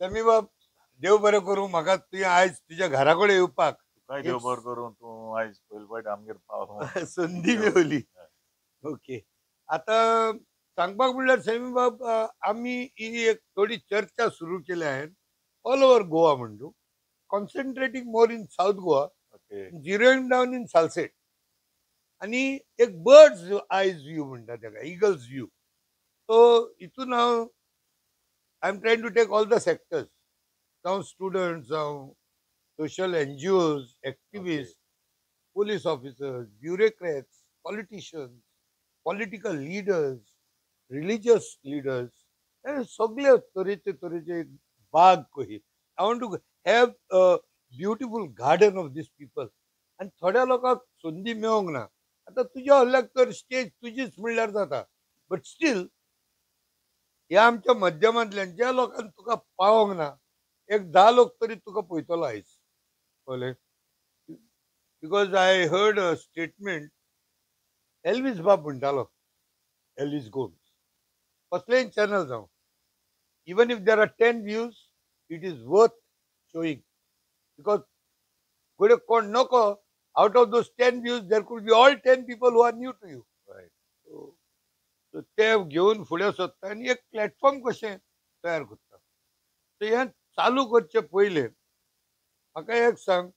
Sammy बाब, देव बरें करूं, म्हाका तुवें आयज तुज्या घरा कडेन येवपाक तुकाय देव बरें करूं, तूं आयज पयले फावट आमगेर पावलो, संदी मेवली. ओके, आतां सांगपाक म्हणल्यार सॅमी बाब, आमी ही एक थोडी चर्चा सुरू केल्या हांवें ऑल ओवर गोवा म्हण तूं, concentrating more in South Goa, zeroing down in Salcete, आनी एक बर्ड्स आयज व्यू म्हणटा ताका, इगल्स व्यू. सो हितून हांव I am trying to take all the sectors, जावं स्टुडंट, जावं social NGOs, activist, police officers, bureaucrats, politicians, political leaders, religious leaders, हे सगळे तरेचे तरेचे एक बाग कशी. I want to have a beautiful garden of these people. आनी थोड्या लोकांक संदी मेळोंक ना. आतां तुज्या हल्ल्याक तर स्टेज तुजीच म्हणल्यार जाता, बट स्टील ह्या आमच्या माध्यमांतल्यान ज्या लोकांक तुका पावोंक ना, एक 10 लोक तरी तुका पळयतलो आयज, कळ्ळें? Because I heard a statement, Elvis बाब म्हणटालो, एल्वीस गोम्स, कसलेंय चॅनल जावं, even if there are 10 views, it is worth showing, because घडये कोण नको, out of those 10 views there could be all 10 people who are new to you. So ते घेवन फुडें सोदता आनी एक प्लॅटफॉर्म कशें तयार करता. सो हें चालू करचे पयलें म्हाका एक सांग,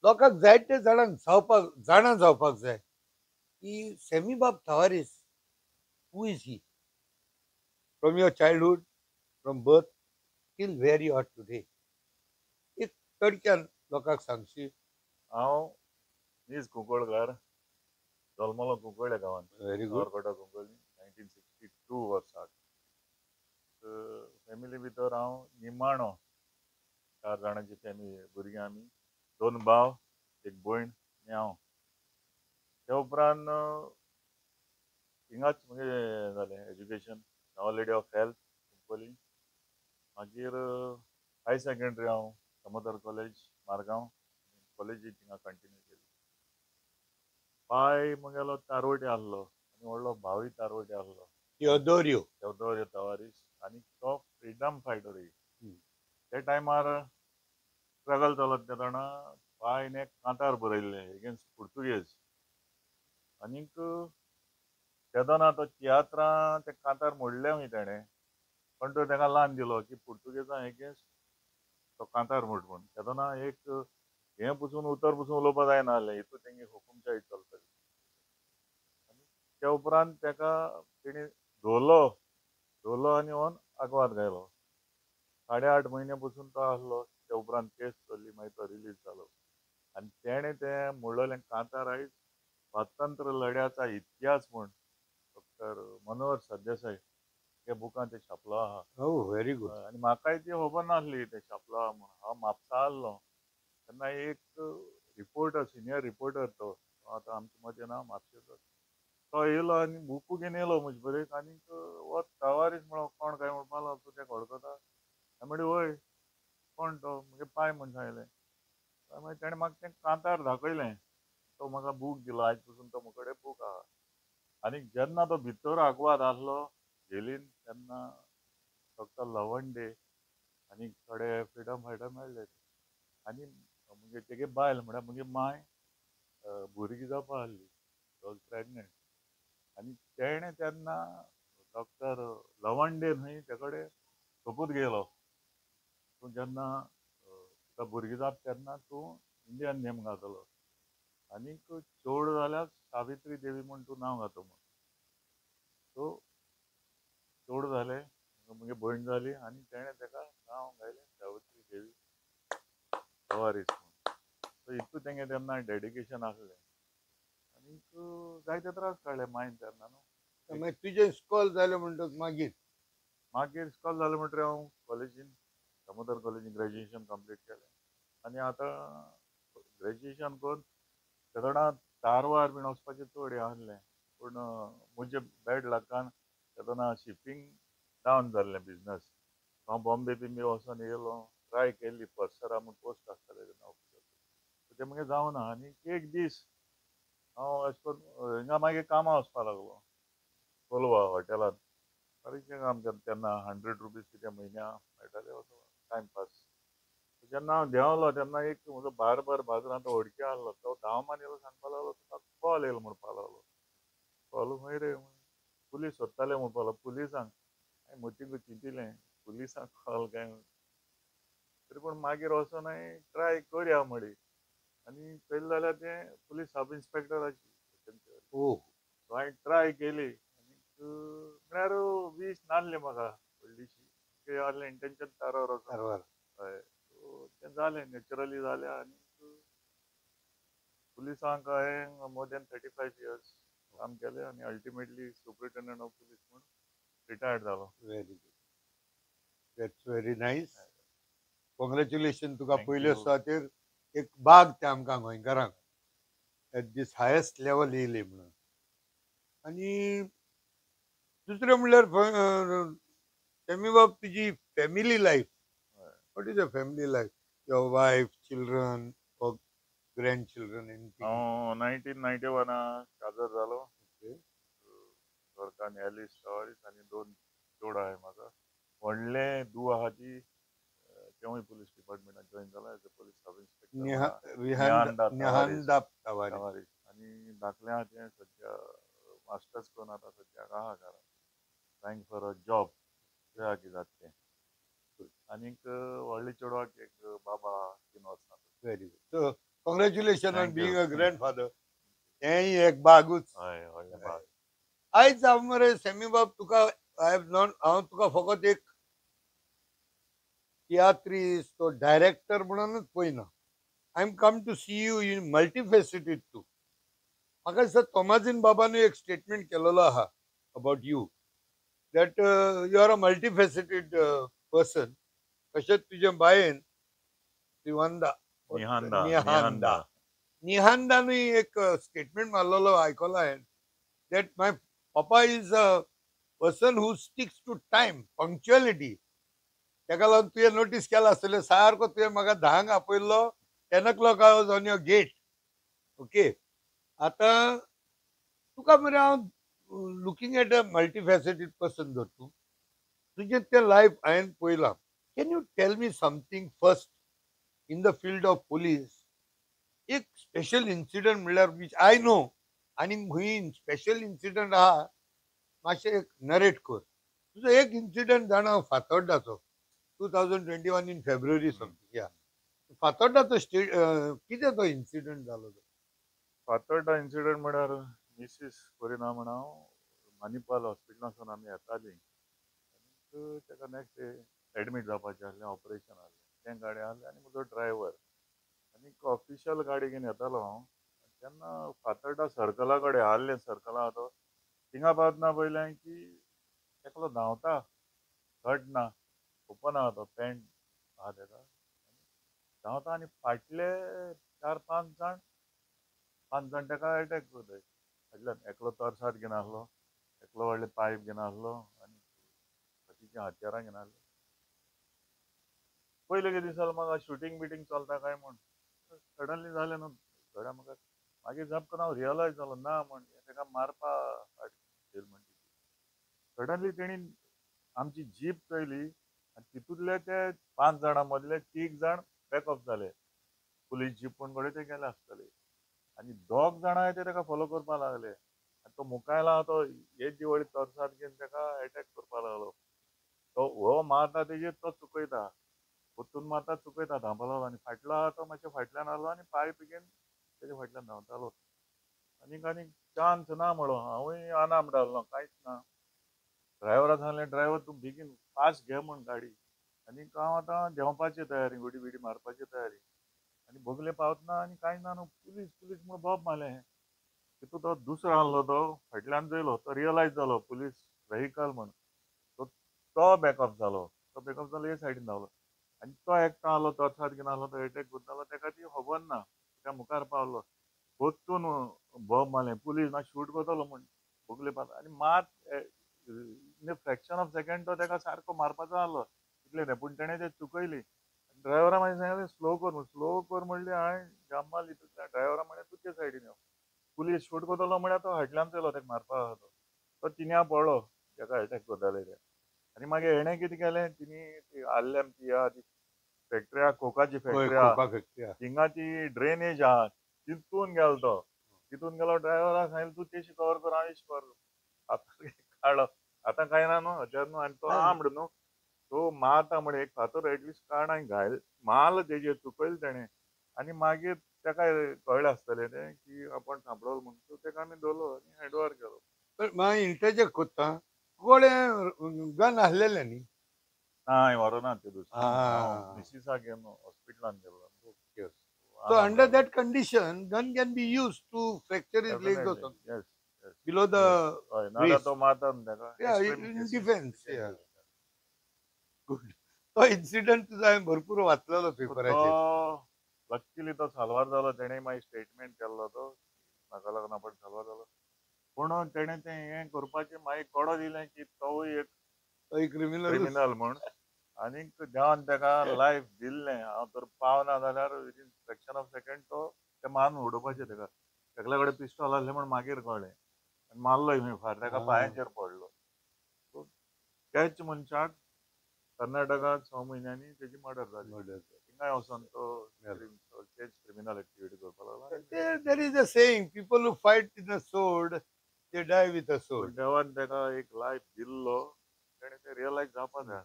लोकांक जायते जाणांक जावपाक जाणा जावपाक जाय की सॅमी बाब Tavares, who is he? From your childhood, from birth till where you are today, एक थोडक्यान लोकांक सांगशी. हांव नीज कुंकळकार, जल्मलो कुंकळ्ळे गांवांत, व्हेरी गुड. सावरकोटा कुंकळ्ळी, 1962 वर्साक. फॅमिली भितर हांव निमाणो, 4 जाणांची फॅमिली, भुरगीं आमी, 2 भाव, एक भयण आनी हांव. त्या उपरांत हिंगाच म्हगेलें जालें education, our lady of health Cuncolim. मागीर हायर सेकेंडरी हांव दामोदर कॉलेज मारगांव कॉलेजीक थिंगा कंटिन्यू केली. पाय म्हगेलो तारवटे आसलो आनी व्हडलो भावूय तारवटे आसलो, थियोदोरियो, थियोदोरियो तवारीस, आनी तो फ्रिडम फायटरूय. त्या टायमार स्ट्रगल चलत तेन्ना पायन एक कांतार बरयल्लें एगेन्स्ट पुर्तुगेज, आनीक तेदोना तो तियात्रां ते कांतार मोडले खंय तेणें, पण तो तेका लान दिलो की पुर्तुगेजां एगेन्स्ट तो कांतार मोड म्हूण. तेदोना एक हें पसून उतर पसून उलोवपाक जायना जालें, हितून तेंगे हुकुमशाही चलताली. आनी त्या उपरांत तेका तेणी धरलो, धरलो आनी व्हरून आगवाद घायलो. 8.5 म्हयने पसून तो आसलो. त्या उपरांत केस चल्ली, मागीर तो रिलीज जालो. आनी तेणें तें म्हणलेलें कांतार आयज स्वातंत्र्य लढ्याचा इतिहास म्हूण डॉक्टर मनोहर सरदेसाय हे बुकान ते छापलो आहा. Oh, very good. आनी म्हाकाय ती खबर नासली ते छापलो आहा म्हूण. हांव म्हापसा आसलो तेन्ना एक रिपोर्टर, सिनियर रिपोर्टर, तो आतां आमचे मदीं ना, म्हापशेचो, तो येयलो आनी बुकू घेवन येयलो म्हजे बरेक. आनीक हो तवारीस म्हणो कोण काय म्हणपाक लागलो, तूं तेका वळखता? हांवें म्हणलें वय. कोण तो? म्हगे पाय म्हूण सांगलें. मागीर तेणें म्हाका तें कांतार दाखयलें, तो म्हाका बूक दिलो, आयज पसून तो म्हजे कडेन बूक आहा. आनी जेन्ना तो भितर आगवाद आसलो जेलीन, तेन्ना डॉक्टर लवंडे आनी थोडे फ्रिडम फायटर मेळ्ळे. आनी म्हगे तेगे बायल म्हळ्यार म्हगे मांय भुरगीं जावपा आसली, वॉज प्रेगनंट. आनी तेणें तेन्ना डॉक्टर लवंडे न्हय ते कडेन सोपूत घेयलो, तूं जेन्ना तुका भुरगीं जाता तेन्ना तूं इंडियन नेम घातलो आनीक चेडूं जाल्यार सावित्री देवी म्हूण तूं नांव घातो म्हूण. सो चेडूं जालें, म्हगे भयण जाली आनी तेणें तेका नांव घायलें सावित्री देवी तवारीस म्हूण. सो इतू तेंगे तेन्ना डेडिकेशन आसलें आनीक जायते त्रास काडले मायन तेन्ना न्हू. मागीर तुजें इस्कॉल जालें म्हणटकच मागीर? मागीर इस्कॉल जालें म्हणटकीर हांव कॉलेजीन, दामोदर कॉलेजीन ग्रॅज्युएशन कंप्लीट केलें. आनी आतां ग्रॅज्युएशन करून तेदोणा तारवार बीन वचपाचें चड हें आसलें, पूण म्हजे बॅड लकान तेदोना शिपींग डावन जाल्लें बिजनस. हांव बॉम्बे बिम्बे वचोन येयलो, ट्राय केल्ली पर्सरा म्हूण पोस्ट आसताले तेन्ना ऑफिसाचेर, तें मगे जावना. आनी एक दीस हांव अशें करून हिंगा मागीर कामां वचपाक लागलो कोलवा हॉटेलांत. बारीकशें काम तेन्ना 100 रुपीज कितें म्हयन्या मेळटाले, टायमपास. जेन्ना हांव देंवलो तेन्ना एक म्हजो बारबर बाजारांत वळखी आहलो, तो धांव मान येयलो, सांगपा लागलो तुका कॉल येयलो म्हणपा लागलो. कॉल खंय रे, पुलीस सोदताले म्हणपा लागलो. पुलिसांक हांवें मतींत चिंतिलें पुलिसांक कॉल काय, तरी पूण मागीर वचोन हांवें ट्राय करया म्हळी आनी पयलें जाल्यार तें पुलीस सब इन्स्पेक्टर आशिल्ले. सो हांवें ट्राय केली आनी म्हळ्यार वीश नासली म्हाका व्हडलीशी, कितें आहलें इंटेन्शन तारार वचोन. हय, सो तें जालें नॅचरली जालें. आनी पुलिसांक हांवें मोर दॅन 35 इयर्स काम केलें आनी अल्टिमेटली सुपरिटेंडंट ऑफ पुलीस म्हूण रिटायर्ड जालो. Very good, that's very nice. Congratulation तुका पयले सुवातेर एक बाग ते आमकां गोंयकारांक एट these highest level येयली म्हणून. आनी दुसरें म्हणल्यार सॅमी बाब तुजी family life, what is your family life, your wife, children or grandchildren? हांव 1991 काजर जालो. घरकान्न एलिस टवारीस आनी 2 चेडो आहाय म्हाका. व्हडलें धूव आहा ती तेवूय पुलीस डिपार्टमेंटान जॉयन जाला as a police sub inspector, Nihanda Tavares. आनी धाकलें आहा तें सद्या मास्टर्स करून आतां सद्याक आहा घरा, ट्रायंग फॉर अ जॉब, पळया कितें जाता तें. आनीक व्हडल्या चेडवाक एक बाबा 3 वर्सां. Very good, so congratulation on being a grandfather. हेंय एक बागूच. हय, व्हडलें बाग. आयज हांव मरे सॅमी बाब तुका I have not, हांव तुका फकत एक तियात्रिस्ट तो डायरेक्टर म्हणूनच पळयना. I am come to see you in multifaceted तूं. म्हाका दिसता तोमाजीन बाबानूय एक स्टेटमेंट केलेलो आहा about you, that you are a multifaceted person. तशेंच तुजे बायेन त्रिवंदा निहांदा निहांदानूय एक स्टेटमेंट मारलेलो आयकलो हांवें, that my papa is a person who sticks to time, punctuality. ताका लागून तुवें नोटीस केलां आसतलें, सारको तुवें म्हाका 10 आपयल्लो, 10 o'clock I was on your gate. Okay, आतां तुका मरे हांव looking at a multifaceted person धर तूं, तुजें तें लायफ हांवें पळयलां. Can you tell me something first in the field of police? एक स्पेशल इन्सिडंट म्हणल्यार which I know, आनी खंय स्पेशल इन्सिडंट आहा मातशें एक नरेट कर. तुजो एक इन्सिडंट जाणा फातोड्डाचो, 2021 इन फेब्रुवरी समथींग. या फातोड्डाचो स्टेट कितें तो इन्सिडंट जालो तो? फातोड्डा इन्सिडंट म्हळ्यार मिसीस करिना म्हण हांव मणिपाल हॉस्पिटलांतसून आमी येतालीं आनी ताका नेक्स्ट डे एडमीट जावपाचें आसलें, ऑपरेशन आसलें, तें गाडी आसलें आनी म्हजो ड्रायव्हर आनी ऑफिशियल गाडी घेवन येतालो हांव. तेन्ना फातोड्डा सर्कला कडेन आहलें, सर्कला आहा तो थिंगा पावतना पळयलें की एकलो धांवता, शर्ट ना, ओपन आहा तो, पॅन्ट आहा तेका, धांवता आनी फाटले 4-5 जाण, 5 जाण तेका एटॅक करताय फाटल्यान. एकलो तरसाद घेवन आहलो, एकलो व्हडले पायप घेवन आहलो आनी बाकीचीं हत्यारां घेवन आहले. पयलें कितें दिसलें म्हाका शुटींग बिटींग चलता काय म्हूण, सडनली जालें न्हू घड्या म्हाका. मागीर जप करून हांव रियलायज जालो ना म्हण तेका मारपा फाट म्हण. सडनली तेणी आमची जीप चोयली आनी तितूंतले ते 5 जाणां मदले 3 जाण बॅकअप जाले, पुलीस जीप पूण कडेन ते गेले आसतले आनी 2 जाणां ते तेका फॉलो करपाक लागले. आनी तो मुखायला तो एक दिवाळी तरसाद घेवन तेका एटॅक करपाक लागलो. तो हो मारता तेजेर तो चुकयता, परतून मारता चुकयता, धांवपाक लागलो आनी फाटलो आहा तो मातशें फाटल्यान आहलो आनी पायप घेवन तेजे फाटल्यान धांवतालो. आनीक आनीक चान्स ना म्हणलो, हांवूय आनाम डाललो, कांयच ना. ड्रायव्हरा सांगलें, ड्रायव्हर तूं बेगीन फास्ट घे म्हूण गाडी. आनी हांव आतां देंवपाची तयारी, उडी बिडी मारपाची तयारी. आनी बगले पावतना आनी कांय ना न्हू, पुलीस पुलीस म्हूण बोब मारलें. तितून तो दुसरो आहलो तो फाटल्यान चोयलो, तो रियलायज जालो पुलीस व्हेकल म्हूण, तो बॅकअप जालो, तो बॅकअप जालो हे सायडीन धांवलो. आनी तो एकटो आहलो, तरसाद घेवन आहलो, तो एटॅक करतालो, तेका ती खबर ना, त्या मुखार पावलो, परतून बोब मारलें, पुलीस ना शूट करतलो म्हूण बगले पावलो. आनी मात in fraction of second तो तेका सारको मारपाचो आहलो इतलें न्हय, पूण तेणें तें चुकयली. ड्रायव्हरा मागीर सांगलें स्लो कर, स्लो कर म्हणलें हांवें जाम मारली. ड्रायव्हरा म्हणलें तूं ते सायडीन यो, पुलीस शूट करतलो म्हळ्यार तो फाटल्यान चोयलो तेका मारपाक आहा तो, तो तिन्या पडलो, ताका एटॅक करताले ते. आनी मागीर हेणें कितें केलें, तिणी ती आल्ल्याम ती आहा ती फॅक्टरी आहा, कोकाची फॅक्टरी आहा, थिंगा ती ड्रेनेज आहा, तितून गेलो तो. तितून गेलो, ड्रायव्हराक सांगलें तूं तेशी कवर कर, हांव कवर कर. आतां काडलो, आतां कांय ना न्हू हत्यार न्हू. आनी तो आर्म्ड न्हू, तो मारता म्हण एक फातर एटलिस्ट काड आनी घायल मारलो तेजेर, चुकयलें तेणें. आनी मागीर ताका कळ्ळें आसतलें तें की आपूण सांपडलो म्हूण, सो ताका आमी धरलो आनी हँड ओवर केलो. पण हांव इंटरजेक्ट कोत्ता, गोळे गन आसलेले न्ही? ना, हांवें व्हरूना ते दुसरे मिसिसाक घेवन हॉस्पिटलान गेल्लो. So under that condition, gun can be used to fracture his legs or something. Yes, yes. Below the waist. तो मारता न्हू ताका. Yeah, in defense. Yeah. Good. तो इन्सिडंट तुजो हांवें भरपूर वाचलेलो पेपराचेर. लक्कीली तो साल्वार जालो. तेणें मागीर स्टेटमेंट केल्लो, तो म्हाका लागून आपूण साल्वार जालो. पूण तेणें तें हें करपाचें मागीर कोडो दिलें की तोवूय एक क्रिमिनल म्हूण. आनीक देवान ताका लायफ दिल्लें. हांव तर पावना जाल्यार विदीन फ्रॅक्शन ऑफ सेकंड तो ते मारून उडोवपाचें ताका. एकल्या कडेन पिस्टॉल आसलें म्हूण मागीर कळ्ळें. आनी मारलोय खंय फार, ताका पांयाचेर पडलो. सो त्याच मनशाक कर्नाटकाक 6 म्हयन्यांनी तेजी मर्डर जाली. थिंगाय वचोन तो तेच क्रिमिनल एक्टिविटी करपाक लागलो. There is a saying, people who fight with a sword, they die with a sword. देवान ताका एक लायफ दिल्लो, तेणें तें रियलायज जावपा जाय,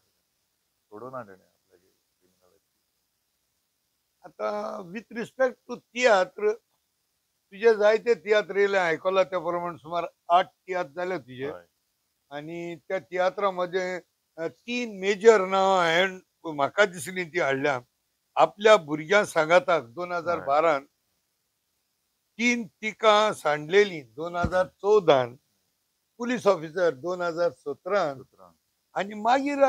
सोडूना तेणें आपल्याची क्रिमिनल एक्टिविटी. आतां विथ रिस्पेक्ट टू तियात्र, तुजे जायते तियात्र येयले, आयकला त्या प्रमाण सुमार 8 तियात्र जाले तुजे. आनी त्या तियात्रा मदें 3 मेजर नांवां हांवें म्हाका दिसली ती हाडल्या. आपल्या भुरग्यां सांगाताक 2012 3 तिकां सांडलेली 2014, पुलीस ऑफिसर 2017, आनी मागीर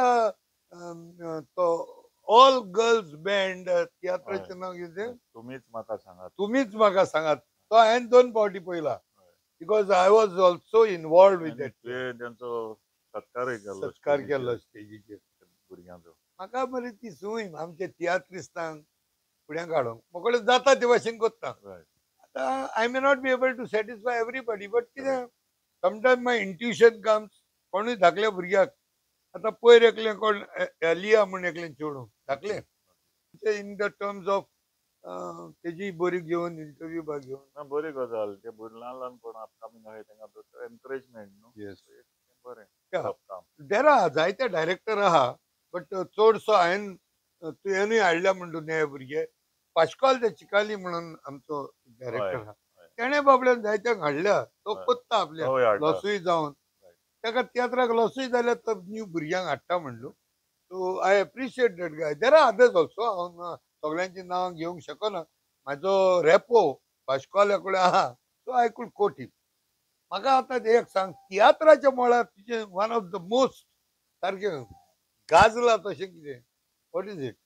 तो ऑल गर्ल्स बँड तियात्राचें नांव कितें, तुमीच म्हाका सांगात. तुमीच म्हाका सांगात, तो हांवें 2 फावटी पळयला. Because I was also involved with that. तेंचो सत्कारय केल्लो, सत्कार केल्लो स्टेजीचेर भुरग्यांचो. म्हाका मरे ती सूय आमच्या तियात्रिस्तांक फुड्यां काडूंक मोकळे जाता ते भाशेन कोत्ता. आतां I may not be able to satisfy everybody, but कितें समटायम माय इंट्युशन कम्स. कोणूय धाकल्या भुरग्याक आतां पयर एकलें कोण एलिया म्हूण एकलें चेडूं धाकलें, इन the terms of तेजी बरी घेवन इंटरव्यू बा घेवन. ना, बरी गजाल. ते ल्हान ल्हान कोण अपकमींग आहाय तांकां एनकरेजमेंट न्हू, बरें. देर आहा जायते डायरेक्टर आहा, बट चडसो हांवें तुवेंनूय हाडल्या म्हणटा न्ही भुरगे. पाश्कॉल ते चिकाली म्हणून आमचो डायरेक्टर आहा, तेणें बाबड्यान जायत्यांक हाडल्या. तो कोत्ता आपल्या लॉसूय जावन, ताका तियात्राक लॉसूय जाल्यार तो न्यू भुरग्यांक हाडटा म्हणलो. So I appreciate that guy. There are others also, हांव सगळ्यांची नांवां घेवंक शकना. म्हाजो रेपो पाश्कॉला कडेन आहा, so I could quote him. म्हाका आतां एक सांग, तियात्राच्या मळार तुजें वन ऑफ the most सारकें गाजला तशें कितें, what is it?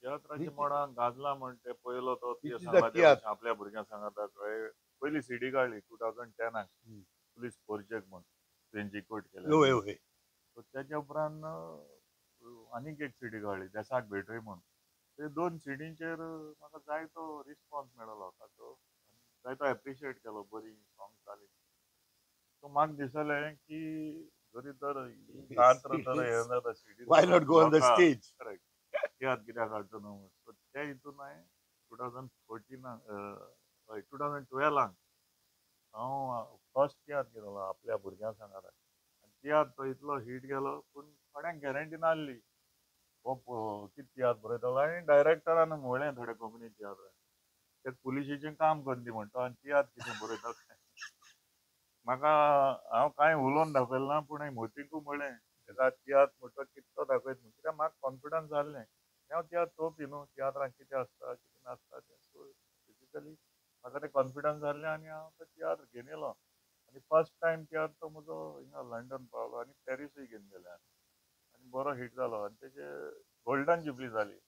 तियात्राच्या मळार गाजला म्हण ते पयलो तो आपल्या भुरग्यांक सांगाता. पयली सीडी काडली 2010 पुलीस फोर्जेक म्हूण तेंची कोट केली. तेच्या उपरांत आनीक एक सीडी काडली देसाक भेटय म्हूण. ते 2 सीडींचेर म्हाका जायतो रिस्पॉन्स मेळ्ळो लोकांचो, जायतो एप्रिशिएट केलो, बरी सॉंग्स जाली. सो म्हाका दिसलें की जरी तर तियात्र तर हें जाता CD, Why not go on the stage? Correct, तियात्र कित्याक काडचो न्हू. सो त्या हितून हांवें 2014 2012 हांव फर्स्ट तियात्र केलो आपल्या भुरग्यां सांगाता. आनी तियात्र तो इतलो हीट गेलो, पूण कोणाक गॅरंटी नासली हो कितें तियात्र बरयतलो. आनी डायरेक्टरान म्हणलें थोडे कोंकणी तियात्र ते पुलिशेचें काम कर दी म्हणटा, आनी तियात्र कितें बरयता. म्हाका हांव कांय उलोवन दाखयलें ना, पूण हांवें मोतीकूय म्हणलें ताका तियात्र म्हणटा कितलो दाखयत म्हूण, कित्याक म्हाका कॉन्फिडन्स जाल्लें हांव तियात्र चोवपी न्हू, तियात्रांत कितें आसता कितें नासता तें. सो बेजिकली म्हाका तें कॉन्फिडन्स जाल्लें आनी हांव तो तियात्र घेवन येयलो. आनी फर्स्ट टायम तियात्र तो म्हजो हिंगा लंडन पावलो आनी पॅरिसूय घेवन गेले आनी बरो हीट जालो. आनी तेजे गोल्डन जुबली जाली.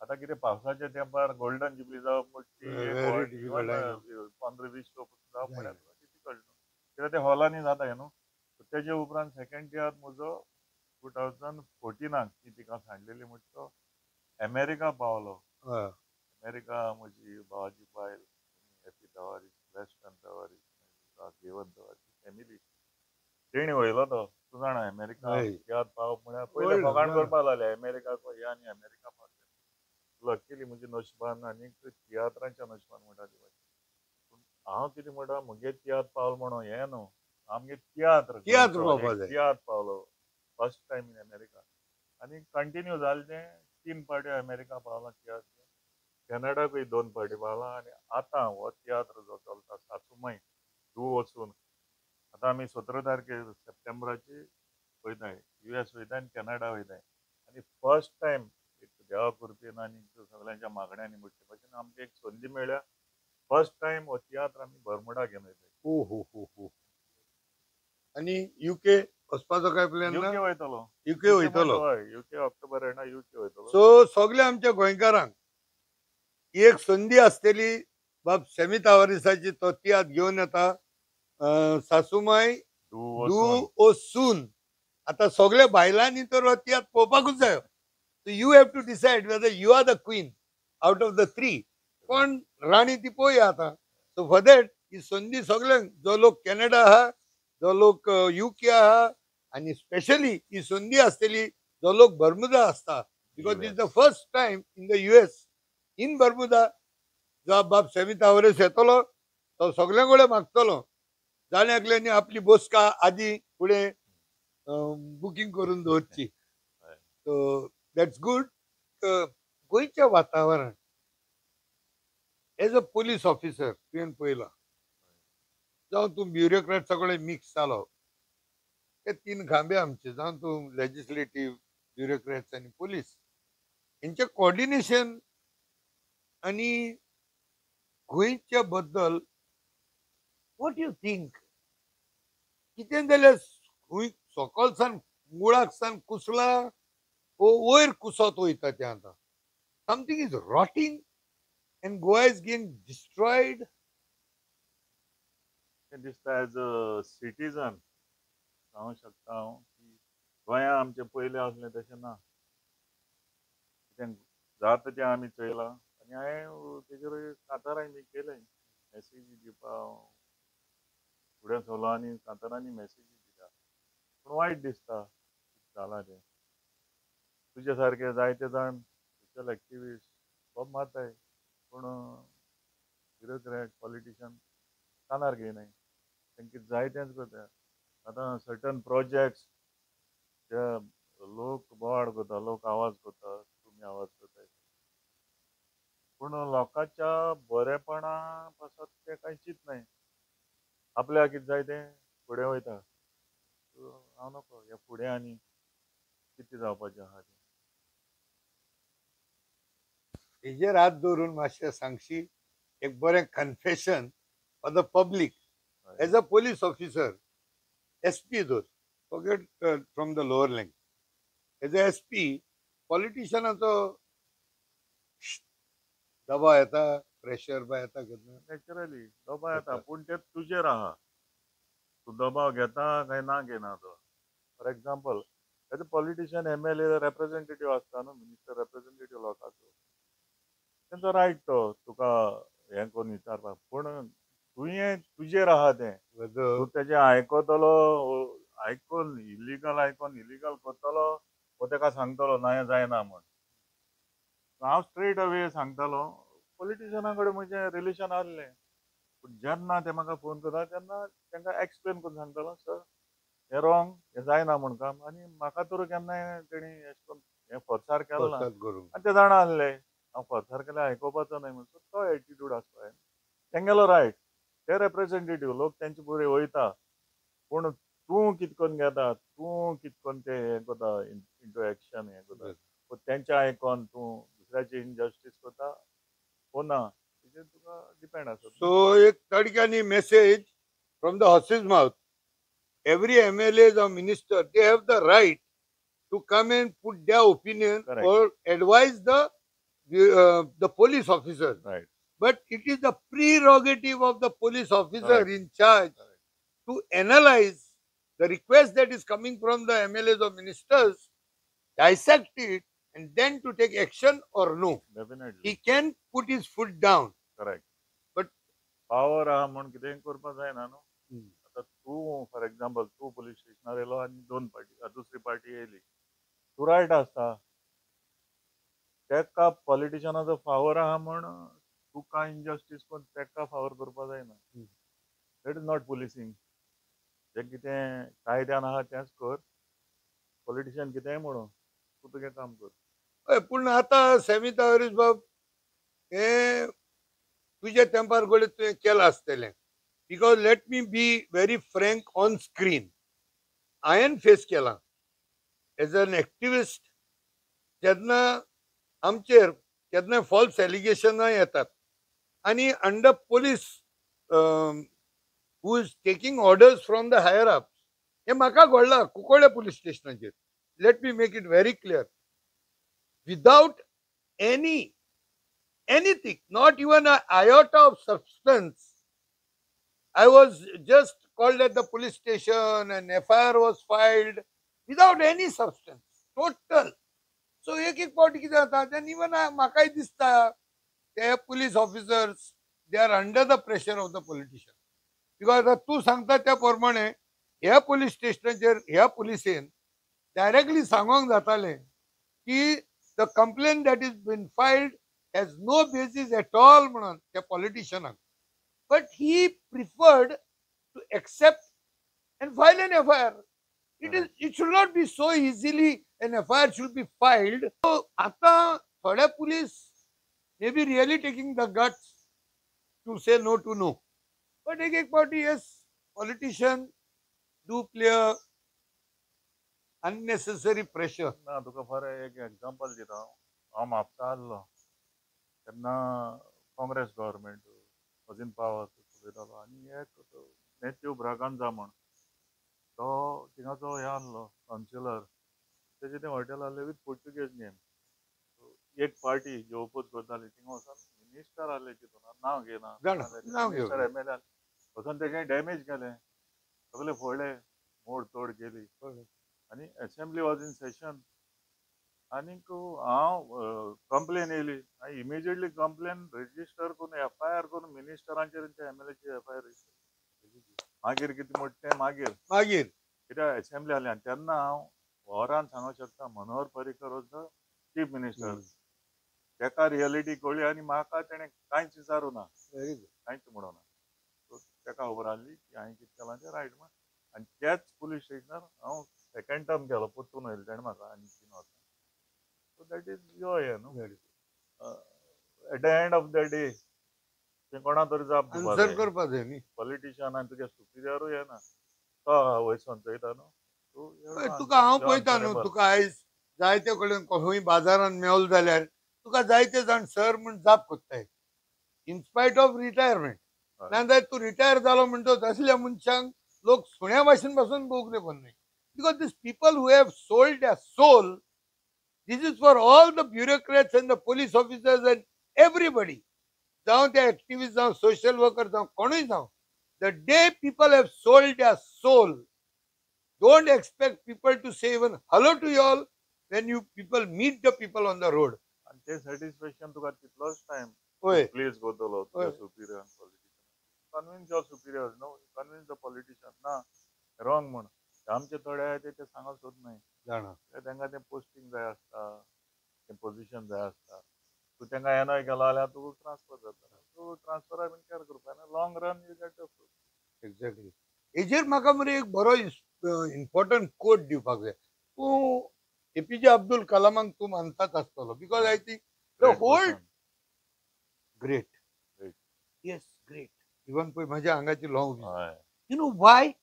आतां कितें पावसाच्या तेंपार गोल्डन जुबली जावप म्हणटी 15-20 लोक जावप म्हळ्यार डिफिकल्ट न्हू, कित्याक ते हॉलांनी जाता न्हू. तेजे उपरांत सेकंड तियात्र म्हजो 2014 ती तिका सांडलेली म्हणटा तो अमेरिका पावलो. अमेरिका म्हजी भावाची बायल एफी तवारीस, वेस्टर्न तवारीस, देवन तवारीस फॅमिली, तेणी व्हयलो तो. तूं जाणा अमेरिका हय. तियात्र पावप म्हळ्यार पयले व्हडलो, फकाण जाणा. करपा जाले अमेरिका या आनी अमेरिका पावले. लक्कीली म्हज्या नशिबान आनी तियात्रांच्या नशिबान म्हणटा ती. पूण हांव कितें म्हणटा, म्हगे तियात्र पावलो म्हणून हें न्हू, आमगे तियात्र तियात्र गोंयचो पावपा एक जाय. तियात्र पावलो फर्स्ट टायम इन अमेरिका आनी कंटिन्यू जालें तें. 3 पावटी अमेरिका पावला तियात्र, कॅनडाकूय 2 पावटी पावला. आनी आतां हो तियात्र जो चलता सासुमाय धूव वचून, आतां आमी 17 तारखेर सप्टेंबराची वयताय, US वयताय आनी कॅनडा वयताय. आनी फर्स्ट टायम एक देवा कृपेन आनी सगळ्यांच्या मागण्यांनी म्हणचे भशेन आमकां एक संदी मेळ्ळ्या, फर्स्ट टायम हो तियात्र आमी बर्मुडा घेवन वयताय. हो हो हो हो. आनी UK वचपाचो काय प्लॅन ना? UK वयतलो. UK वयतलो. हय, UK October एंडा UK वयतलो. सो सगल्या आमच्या गोंयकारांक एक संदी आसतली बाब सेमी तावारिसाची, तो तियात्र घेवन येता सासुमाय धूव धूव ओ सून. आतां सगल्या बायलांनी तर हो तियात्र पळोवपाकूच जायो. So you have to decide whether you are the queen out of the 3. कोण राणी ती पळोवया आतां. सो फॉर that ही संदी सगल्यांक, जो लोक कॅनडा आहा, जो लोक UK आहा, आनी स्पेशली ही संदी आसतली जो लोक बर्मुदा आसता, because this the first time in the US in Bermuda. जो बाब सेमी तावरेस येतलो तो सगल्यां कडेन मागतलो, जाण एकल्यांनी आपली बसका आदी फुडें बुकींग करून दवरची. So that's good. गोंयचें वातावरण एज अ पोलीस ऑफिसर तुवें पळयलां, जावं तूं ब्युरोक्रेट सगळे मिक्स जालो, ते 3 खांबे आमचे, जावं तूं लेजिस्लेटीव, ब्युरोक्रेट्स आनी पोलीस, हेंचें कॉर्डिनेशन आनी गोंयच्या बद्दल what you think? कितें जाल्यार खूंय सकल सान मुळाक सान कुसला वो वयर कुसत वयता तें आतां. Something is rotting and Goa is getting destroyed. तें दिसता एज अ सिटीजन सांगूंक शकता हांव की गोंया आमचें पयलें आसलें तशें ना. कितें जाता तें आमी चोयलां आनी हांवें तेजेर कांतारांय बी केलें, मॅसेजी दिवपा फुडें सरलो आनी कांतारांनी मॅसेजी दिल्या. पूण वायट दिसता जालां तें. तुजे सारके जायते जाण सोशल एक्टिविस्ट बोब मारताय, पूण ब्युरोक्रेट पॉलिटिशन कानार घेयनाय, तांकां जाय तेंच करता. आतां सर्टन प्रोजेक्ट्स जे लोक बोवाळ करता, लोक आवाज करता, तुमी आवाज करताय, पूण लोकांच्या बरेपणा पासत ते कांय चिंतनाय, आपल्याक कितें जाय तें फुडें वयता. हांव नको हे फुडें आनी कितें जावपाचें आहा तें. हेजेर हात दवरून मातशें सांगशी, एक बरें confession for the public as a police officer, SP धर, forget from the lower rank, as a SP पॉलिटिशनाचो दबाव येता, प्रेशर बा येता केन्ना? नॅचरली दबाव येता, पूण ते तुजेर आहा, तूं दबाव घेता काय ना घेना तो. For example as a politician MLA representative आसता न्हू, मिनिस्टर रेप्रेझेंटेटीव लोकांचो, तेंचो रायट तो तुका हें करून विचारपाक. पूण तुवें तुजेर आहा तें, तूं तेजें आयकतलो, आयकून इलिगल आयकून इलिगल करतलो वो तेका सांगतलो ना हें जायना म्हण. हांव स्ट्रेट अवे सांगतालो, पॉलिटिशना कडेन म्हजें रिलेशन आहलें, पूण जेन्ना ते म्हाका फोन करता तेन्ना तांकां एक्सप्लेन करून सांगतालो, सर हें रॉंग, हें जायना म्हूण काम. आनी म्हाका तर केन्नाय तेणी अशें करून हें फोर्सार केलें ना, आनी ते जाणा आहले हांव फोर्सार केल्यार आयकुपाचो न्हय म्हूण. तो एटिट्यूड आसपा तेंगेलो रायट, ते रेप्रेझेंटेटीव लोक तेंचे बरोबर वयता, पूण तूं कितें करून घेता, तूं कितें करून ते हें करता, इंटू एक्शन हें करता, तेंचें आयकोन तूं दुसऱ्याची इनजस्टीस करता वो ना, तेजेर तुका डिपेंड आसा. सो एक तडक्यांनी message from the horse's mouth, every MLA or minister, they have the right to come and put their opinion or advise the police officer. Right. But it is the prerogative of the police officer in charge to analyze the request that is coming from the MLAs or ministers, dissect it, and then to take action or no. Definitely. He can put his foot down. Correct. But power आहा म्हूण कितेंय करपाक जायना न्हू. आतां तूं for example तूं police स्टेशनार येयलो आनी दोन पार्टी दुसरी पार्टी येयली, तूं रायट आसता, तेका पॉलिटिशनाचो फावर आहा म्हण तुका इनजस्टीस करून तेका फावर करपा जायना. That is not policing. जें कितें कायद्यान आहा तेंच कर, पॉलिटिशन कितेंय म्हणून तूं तुगें काम कर. हय, पूण आतां सॅमी तावरीस बाब हें तुज्या तेंपार घडये तुवें केलां आसतलें, because let me be very frank on screen, हांवें फेस केलां एज एन एक्टिविस्ट. जेन्ना आमचेर केन्ना फॉल्स एलिगेशनां येतात आनी under police who is taking orders from the higher up, हें म्हाका घडलां कुंकळ्ळे पुलीस स्टेशनाचेर. Let me make it very clear, without anything, not even an iota of substance, I was just called at the police station and FIR was filed without any substance, total. So एक एक पावटी कितें जाता तेन्ना even म्हाकाय दिसता ते police officers they are under the pressure of the politician. Because आतां तूं सांगता त्या प्रमाणे ह्या पुलीस स्टेशनाचेर ह्या पुलिसेन डायरेक्टली सांगोंक जातालें की the complaint that is been filed has no basis at all म्हणून त्या पॉलिटिशनाक. But he preferred to accept and file an FIR. It should not be so easily an FIR should be filed. So आतां थोडे police may be really taking the guts to say no to no. But एक एक पावटी yes, politician do play a unnecessary pressure. ना, तुका बरें एक example दिता. हांव म्हापसा आसलो तेन्ना Congress government was in power चलयतालो आनी एक मॅथ्यू ब्रागांजा म्हण तो थिंगाचो हे आसलो कावन्सिलर, तेजें तें हॉटेल आहलें विथ पुर्तुगेज नेम. एक पार्टी जी ओपोज करताली थिंगा वचोन मिनिस्टर आहले तितून, नांव घेयना, नांव मिनिस्टर एम एल ए वचोन तेजें डॅमेज केलें, सगळें फोडलें, मोड तोड केली आनी एसेंब्ली वॉज इन सेशन. आनीक हांव कंप्लेन येयली, हांवें इमिजिएटली कंप्लेन रजिस्टर करून एफ I R करून मिनिस्टरांचेर एम एल एची एफ I R register. मागीर कितें म्हणटा तें मागीर मागीर कित्याक एसेंब्ली आहली आनी तेन्ना हांव वरान सांगूंक शकता Manohar Parrikar was the chief minister, तेका रियलिटी कळ्ळी आनी म्हाका तेणें कांयच विचारूं ना, कांयच म्हणूं ना. सो तेका खबर आहली की हांवें कितें केलां तें रायट म्हण. आनी त्याच पुलीस स्टेशनार हांव सेकंड टर्म केलो, परतून येयलें तेणें म्हाका आनी 3 वर्सां. So that is your हें न्हू, at the end of the day तुवें कोणा तरी जाप दिवपा जाय, करपा जाय न्ही. पॉलिटिशियन आनी तुगे सुपिरियरूय येना, तो वयर संचयता न्हू तुका. हांव पळयता न्हू, तुका आयज जायते कडेन खंय बाजारान मेवलो जाल्यार तुका जायते जाण सर म्हूण जाप कोत्ताय, इन स्पायट ऑफ रिटायरमेंट. नाजाल्यार तूं रिटायर जालो म्हणटच असल्या मनशांक लोक सुण्या भाशेन पासून बोगले कोण न्हय. Because these people who have sold their soul, this is for all the bureaucrats and the police officers and everybody, जावं ते एक्टिविस्ट जावं, सोशल वर्कर जावं, कोणूय जावं, the day people have sold their soul, don't expect people to say even hello to you all when you people meet the people on the road. आनी तें satisfaction तुका तितलोच टायम हय please करतलो तुज्या superior politician, convince your superior न्हू, convince the politician ना wrong म्हण. आमचे थोडे आहाय ते सांगूंक सोदनाय, जाणा तांकां तें पोस्टींग जाय आसता, तें पोजिशन जाय आसता. तूं तांकां एनॉय केलो जाल्यार तुका ट्रान्सफर जाता, तूं ट्रान्सफरा बीन केर करपा, long run you get the fruit. Exactly. हेजेर म्हाका मरे एक बरो इम्पॉर्टंट कोट दिवपाक जाय. तूं एपीजे अब्दुल कलामाक तूं मानतात आसतलो, because I think the whole great, yes great, even पळय म्हज्या आंगाची long. You know why?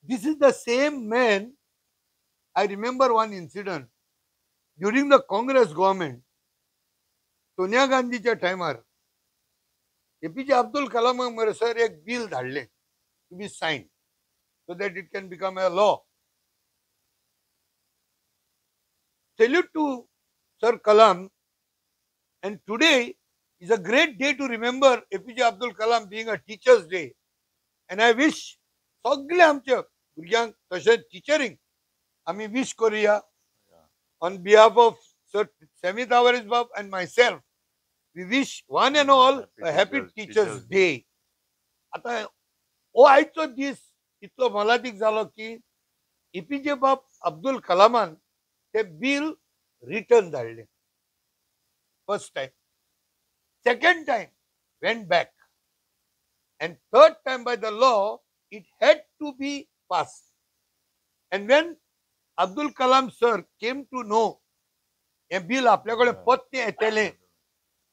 This is the same man. I remember one incident during the Congress government, Sonia गांधीच्या टायमार एपीजे अब्दुल कलामाक मरे सर एक बील धाडलें to be sign so that it can become a law. Salute to Sir Kalam, and today is a great day to remember APJ Abdul Kalam being a Teacher's Day. And I wish सगळे आमच्या भुरग्यांक तशेंच टिचरींक आमी विश करुया. On behalf of Sir Sammy Tavares Bab and myself, we wish one and all a happy Teachers Day. आतां हो आयचो दीस इतलो मोलादीक जालो की एपीजे बाब अब्दुल कलामान ते बील रिटर्न धाडलें first time. Second time went back and third time by the law it had to be passed. And when Abdul Kalam sir came to know हें बील आपल्या कडेन परतें येतलें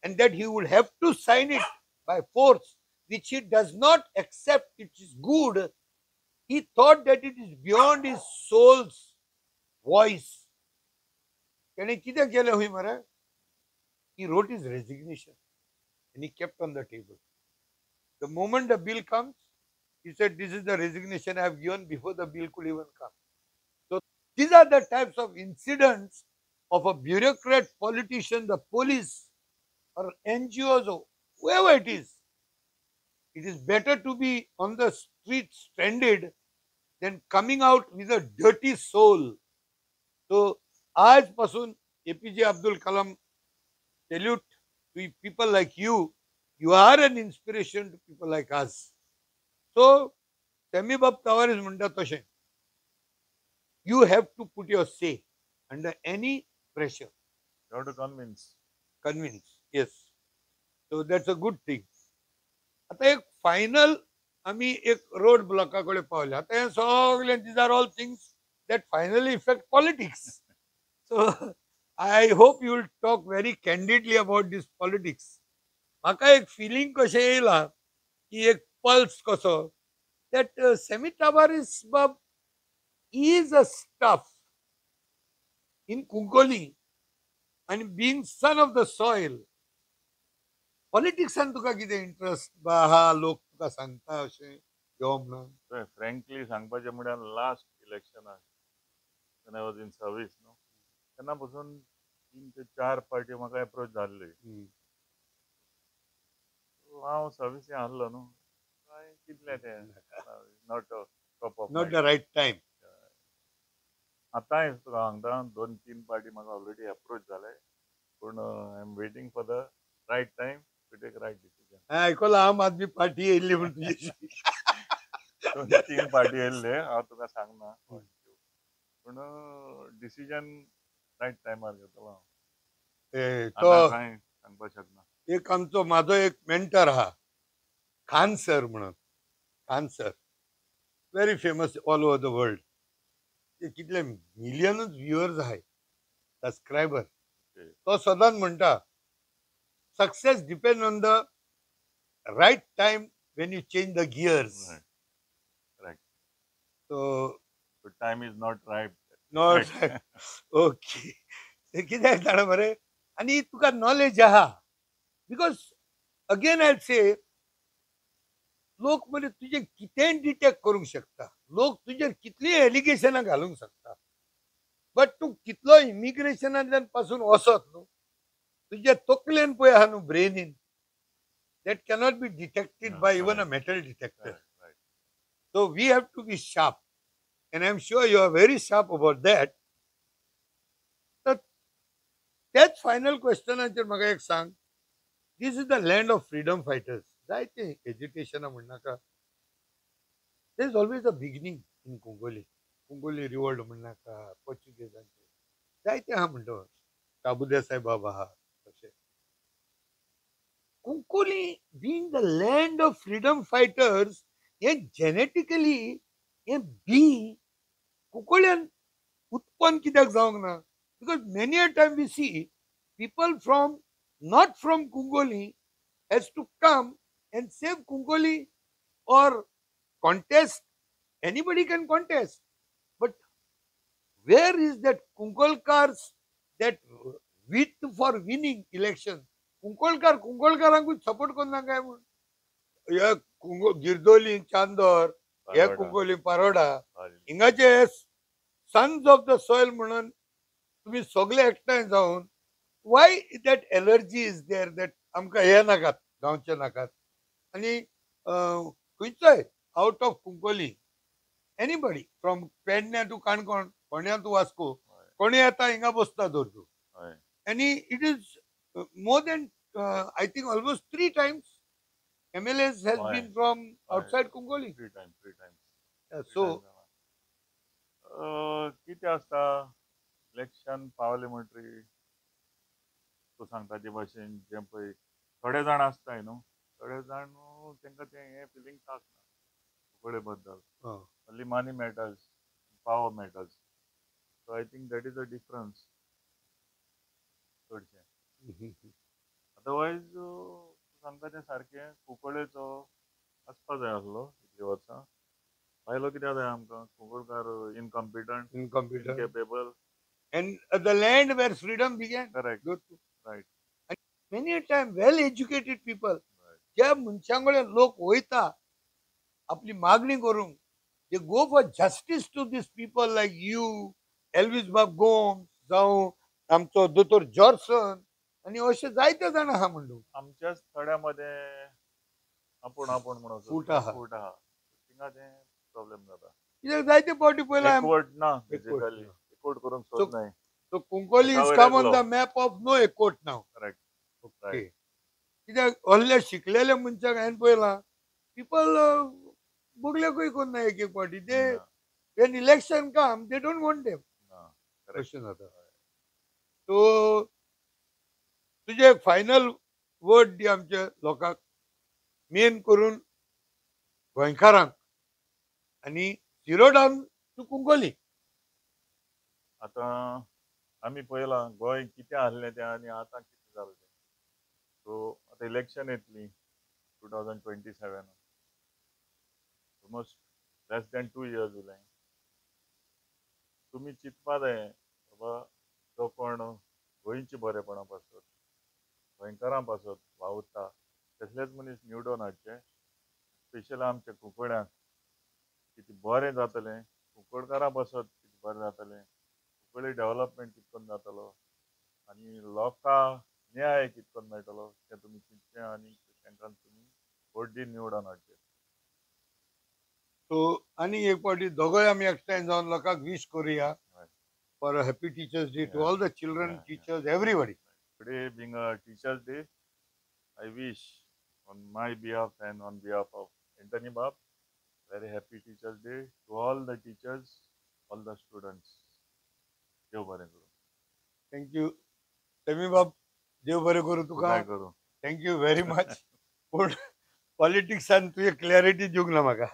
and that he would have to sign it by force, which he does not accept it is good, he thought that it is beyond his soul's voice. तेणें कितें केलें हूंय मरे? He wrote his resignation and he kept on the table. The moment the bill comes, he said, "This is the resignation I have given before the bill could even come." So these are the types of incidents of a bureaucrat, politician, the police, or NGOs, or whoever it is. It is better to be on the street stranded than coming out with a dirty soul. So, आज पासून APJ Abdul Kalam salute to people like you. You are an inspiration to people like us. So, Sammy Bab Tavares म्हणटा तशें, you have to put your say under any pressure. You have to convince. Convince, yes. So that's a good thing. आता एक final आमी एक road ब्लॉका कडेन पावले. आतां हें सगळें, these are all things that finally affect politics. So I hope you will talk very candidly about this politics. म्हाका एक फिलींग कशें येयलां की एक पल्स कसो that semi Tavares Bob is a stuff in Cuncolim आनी being son of the soil, पॉलिटिक्सान तुका कितें इंट्रस्ट बा आहा? लोक तुका सांगता अशें यो म्हणून? फ्रँकली सांगपाचें म्हळ्यार, last इलेक्शनाक when I was in service न्हू, तेन्ना पासून तीन ते चार पार्टी म्हाका एप्रोच जाल्ली. हांव सर्विसी आहलो न्हू, हांवें चिंतलें तें not top of Not the right time. आतांय तुका सांगता, दोन तीन पार्टी म्हाका ऑलरेडी एप्रोच जाले, पूण I am waiting for the right time to take right decision. हांवें आयकलां आम आदमी पार्टी येयल्ली म्हूण तुजेशी. दोन तीन पार्टी येयल्ले, हांव तुका सांगना, पूण डिसिजन रायट टायमार घेतलो हांव. तो आतां कांय सांगपाक शकना. एक आमचो म्हाजो एक मेंटर आहा, खान सर म्हणून. Khan sir very famous all over the world. ते कितले मिलियनूच व्ह्युअर्स आहाय, सबस्क्रायबर. तो सदांच म्हणटा, "Success depend on the right time when you change the gears." So Time is not right. Not okay. ते कित्याक जाणा मरे, आनी तुका नॉलेज आहा, because again I से, लोक मरे तुजें कितेंय डिटेक्ट करूंक शकता, लोक तुजेर कितलीय एलिगेशनां घालूंक शकता, बट तूं कितलो इमिग्रेशनांतल्यान पासून वचत न्हू, तुज्या तकलेन पळय आहा न्हू, ब्रेनीन, that cannot be detected by even a metal detector. So we have to be sharp. And I'm sure you are very sharp about that. तर त्याच फायनल क्वेश्चनाचेर म्हाका एक सांग. This is the land of freedom fighters. जायते एजिटेशनां म्हणनाका, there is always a beginning in Cuncolim. Cuncolim revolt म्हणनाका, पोर्चुगेजांचे जायते आहा म्हणटा, प्रभुदेसाय बाब आहा. तशें Cuncolim being the land of freedom fighters, हे जेनेटिकली हे बी कुंकोल्यान उत्पन्न कित्याक जावंक ना? Because many a time we see people from not from Cuncolim has to come and save Cuncolim or contest. Anybody can contest, but where is that Cuncolkars, that width for winning election? Kunkolkar कुंकोलकारांकूच support करना काय म्हूण हे कुंगो गिरदोली, चांदोर, हे कुंकोली, पारोडा, हिंगाचे sons of the soil म्हणून तुम्ही सगळे एकठांय जावन, why that allergy is there that आमकां हे नाकात, गांवचे नाकात? आनी खंयचोय out of Cuncolim, anybody from Pedne to Canacona, Ponda to Vasco, कोणी येता हिंगा बसता धर तूं, आनी it is more than, I think, almost three times MLAs has been from outside Cuncolim. Three times, three times. So कितें आसता, election पावलें म्हणटरी तूं सांगता ते भाशेन जें पळय थोडे जाण आसताय न्हू, थोडे जाण तांकां तें हें फिलिंग्स आसना कुंकळे बद्दल. Only money matters, power matters. So I think that is a difference चडशें. अदरवायज सांगता तें सारकें, कुंकळेचो आसपा जाय आसलो इतलीं वर्सां. भायलो कित्याक जाय आमकां? Kunkalkar incompetent, incompetent, incapable. And the land where freedom began. Correct, right. Many a time well educated people, ज्या मनशां कडेन लोक वयता आपली मागणी करूंक, they go for justice to these people like you, Elvis बाब गोम्स जावं आमचो दोतोर जॉर्सन आनी अशे जायते जाण आहा म्हणून. आमच्याच थोड्या मदें आपूण आपूण म्हणून फूट आहा. फूट आहा, थिंगा तें प्रॉब्लेम जाता. कित्याक जायते फावटी पयला एकवट ना, बेसिकली एकवट करूंक सोदनाय. So Cuncolim is come on the map of no एकवट now. Correct. Okay, कित्याक असल्या शिकलेल्या मनशाक हांवें पळयलां, पिपल बगलेकूय कोन्ना एक एक फावटी, they when election come they don't want them. अशें जाता. सो तुजें एक फायनल वर्ड दी आमच्या लोकांक, मेन करून गोंयकारांक आनी झिरो डावन टू कुंकोली. आतां आमी पळयलां गोंय कितें आसलें तें आनी आतां कितें जालें तें. सो आतां इलेक्शन येतली 2027, almost less than 2 years उरलें. तुमी चिंतपा जाय बाबा जो कोण गोंयच्या बरेपणा पासत, गोंयकारां पासत वावुरता तसलेच मनीस निवडून हाडचे. स्पेशली आमच्या कुंकळ्यांक कितें बरें जातलें, कुंकळकारां पासत कितें बरें जातलें, कुंकळी डेवलपमेंट कितें करून जातलो आनी लोकांक न्याय कितें करून मेळटलो तें तुमी चिंतचें आनी तांकां तुमी वोट दिवन निवडून हाडचें. सो आनी एक फावटी दोगोय आमी एकठांय जावन लोकांक वीश करुया for a happy Teachers Day to all the children, teachers, everybody. Today being a Teachers Day, I wish on my behalf and on behalf of Anthony Bab, very happy Teachers Day to all the teachers, all the students. देव बरें करूं. Thank you Sammy बाब, देव बरें करूं तुका. करूं. Thank you very much. पूण पॉलिटिक्सान तुवें क्लॅरिटी दिवंक ना म्हाका.